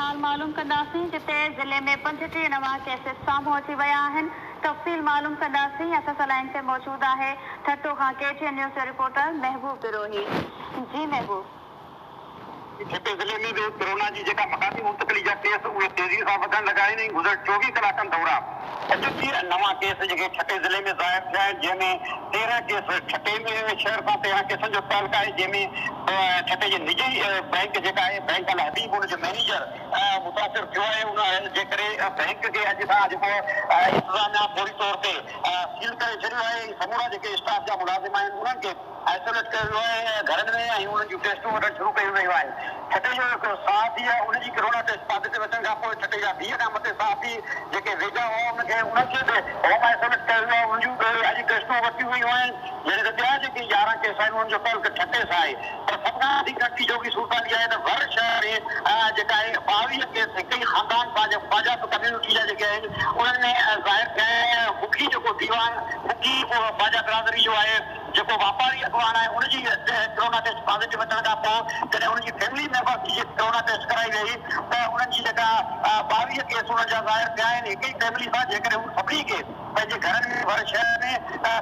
حال معلوم ڪنداسين جتي ضلعي ۾ 35 نوان ڪيسز سامهون اچي ويا آهن. تفصيل معلوم ڪنداسين. اسان سان لائين تي موجود آهي ٺٽو کان ڪي ٽي اين نيوز جو رپورٽر محبوب بروهي. جي محبوب. ٺٽي ضلعي ۾ به ڪرونا جي جيڪا مقامي منتقلي جا ڪيس اهي تيزي سان وڌڻ لڳا آهن ۽ گذريل 24 ڪلاڪن دوران 35 نوان ڪيس جيڪي ٺٽي ضلعي ۾ ظاهر ٿيا آهن جنهن ۾ 13 ڪيس ٺٽي ۾ شهر سان 13 ڪيسن جو تعلق آهي جنهن ۾ ٺٽي جي نجي بئنڪ جيڪا آهي بئنڪ الحبيب ان جو مئنيجر متاثر ٿيو آهي ان جي ڪري بئنڪ کي اڄ کان جيڪو انتظاميا فوري طور تي سيل ڪري ڇڏيو آهي ۽ سمورا جيڪي اسٽاف جا ملازم آهن انهن کي آئسوليٽ ڪيو ويو آهي ۽ گهرن ۾ ۽ انهن جون ٽيسٽون وٺڻ شروع ڪيون ويون آهن. ٺٽي جو هڪ صحافي آهي ان جي ڪرونا ٽيسٽ پازيٽو اچڻ کان پوء ٺٽي جا 20 کان مٿي صحافي جيڪي ويجها هئا ان کي انهن کي به هوم آئسوليٽ ڪيو ويو آهي انهن جون به اڄ ٽيسٽون ورتيون ويون آهن جڏهن ته ٻيا جيڪي 11 ڪيس آهن انهن جو تعلق ٺٽي سان آهي پر سڀ کان وڌيڪ ڳڻتي جوڳي صورتحال اها آهي ته ور شهر ۾ جيڪا آهي 22 ڪيس هڪ ئي خاندان سان جيڪو خواجا ڪميونٽي جا جيڪي آهن انهن ۾ ظاهر ٿيا آهن ۽ مکي جيڪو ديوان مکي خواجا برادري جو آهي. جيڪو واپاري اڳواڻ آهي ان جي ڪرونا ٽيسٽ پازيٽو اچڻ کان پوء جڏهن ان جي فيملي ميمبرس جي ڪرونا ٽيسٽ ڪرائي وئي ته انهن جي جيڪا 22 ڪيس انهن جا ظاهر ٿيا آهن هڪ ئي فيملي سان جيڪڏهن هو سڀني کي پنهنجي گهرن ۾ ڀر شهر ۾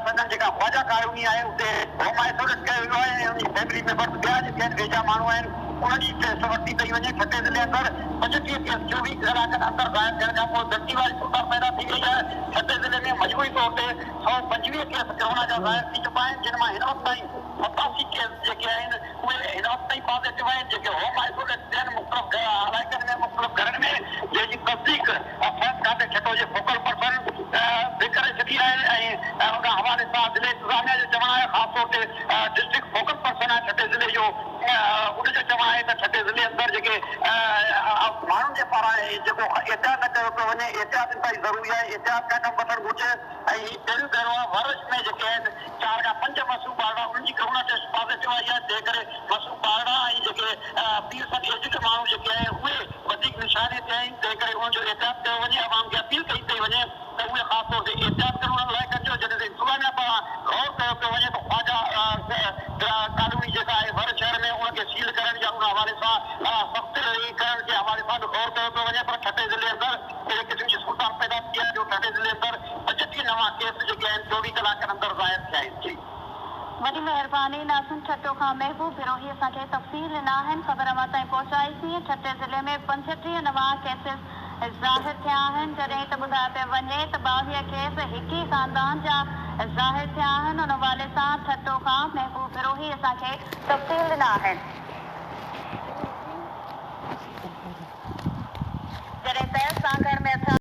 سندن جيڪا خواجا ڪالوني آهي اتي هوم آئسوليٽ ڪيو ويو آهي ۽ ان جي فيملي ميمبرس ٻيا جيڪي آهن ويجها ماڻهو آهن انهن جي ٽيسٽ ورتي پئي وڃي. ٺٽي ضلعي اندر 35 ڪيس 24 ڪلاڪن اندر ظاهر ٿيڻ کان پوء ڳڻتي واري صورتحال پيدا ٿي وئي آهي. ٺٽي ضلعي ۾ مجموعي طور تي 125 ڪيس ڪرونا جا ظاهر ٿي چڪا آهن جن مان هن وقت تائين 87 ڪيس جيڪي آهن اهي هن وقت تائين پازيٽو آهن جيڪي هوم آئسوليٽ ٿين مختلف علائقن ۾ مختلف گهرن ۾ جنهن جي تصديق صحت کاتي ٺٽو جي فوڪل پرسن به ڪري ڇڏي آهي ۽ ان حوالي سان ضلعي انتظاميا جو چوڻ آهي خاص طور تي ڊسٽرڪٽ فوڪل پرسن آهي ٺٽي ضلعي جو ان جو چوڻ آهي ته ٺٽي ضلعي اندر جيڪي ماڻهن جي پاران جيڪو احتياط نه ڪيو پيو وڃي احتياط انتهائي ضروري آهي احتياط کان ڪم وٺڻ گهرجي. ۽ هي پهريون ڀيرو آهي ورش ۾ جيڪي آهن 4 کان 5 معصوم ٻارڙا انهن جي ڪرونا ٽيسٽ پازيٽو آئي آهي تنهن ڪري معصوم ٻارڙا ۽ جيڪي پيرسن ايجڊ ماڻهو جيڪي آهن اهي وڌيڪ نشاني تي آهن تنهن ڪري انهن جو احتياط ڪيو وڃي عوام کي اپيل ڪئي پئي وڃي ته اهي خاص طور تي احتياط ڪن انهن علائقن جو جڏهن ته انتظاميا پاران غور ڪيو پيو وڃي ته خواجه ڪالوني جيڪا آهي ور شهر ۾ ان کي سيل ڪرڻ يا ان حوالي سان سخت ڪرڻ جي حوالي سان به غور ڪيو پيو وڃي پر ٺٽي ضلعي اندر اهڙي قسم جي صورتحال پيدا ٿي آهي جو ٺٽي ضلعي اندر 35 نوان ڪيس جيڪي آهن 24 ڪلاڪن اندر ظاهر ٿيا آهن. جي. وڏي مهرباني ناظرين ٺٽو کان محبوب بروهي اسان کي تفصيل ڏنا آهن خبر اوهان تائين پهچائي سين ٺٽي ضلعي ۾ 35 نوان ڪيسز ظاهر ٿيا آهن جڏهن ته ٻڌايو پيو وڃي ته 22 ڪيس هڪ ئي خاندان جا ظاهر ٿيا آهن ان حوالي سان ٺٽو کان محبوب بروهي اسان کي تفصيل ڏنا آهن.